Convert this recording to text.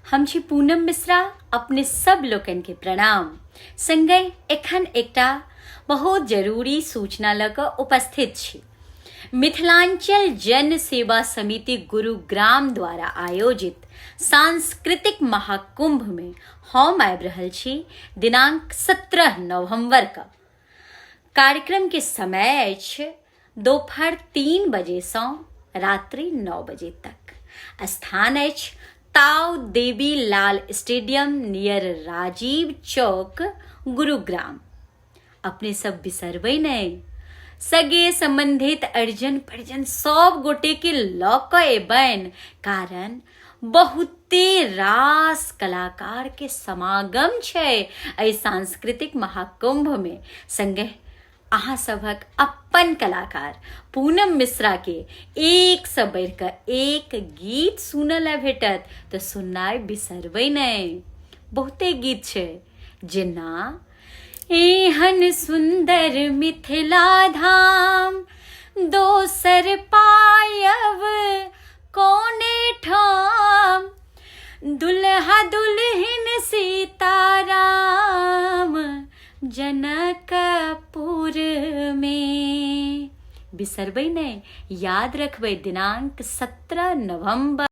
हम छी पूनम मिश्रा। अपने सब लोकनि के प्रणाम। संगहि एखन एकटा बहुत जरूरी सूचना लऽ कऽ उपस्थित छी। मिथिलांचल जन सेवा समिति गुरुग्राम द्वारा आयोजित सांस्कृतिक महाकुंभ में हम आबि रहल छी दिनांक 17 नवंबर का। कार्यक्रम के समय अछि दोपहर 3 बजे सँ रात्रि 9 बजे तक। स्थान अछि ताऊ देवी लाल स्टेडियम नियर राजीव चौक, गुरुग्राम। अपने सब बिसरबै नहि, सगे संबंधित अर्जन परिजन सब गोटे के लऽ कऽ एबनि, कारण बहुते रास कलाकार के समागम छै एहि सांस्कृतिक महाकुंभ में। संगहि अहाँ सभक अपन कलाकार पूनम मिश्रा के एक से बढ़ि कऽ एक गीत सुनऽ लए भेटत, तऽ सुननाइ बिसरबै नहि। बहुते गीत छै, जेना एहन सुंदर मिथिला धाम दोसर पायब कोने ठाम, दुल्हा दुल्हिन सीताराम जनकपुर में। बिसरबै नहि, याद रखबै दिनांक 17 नवंबर।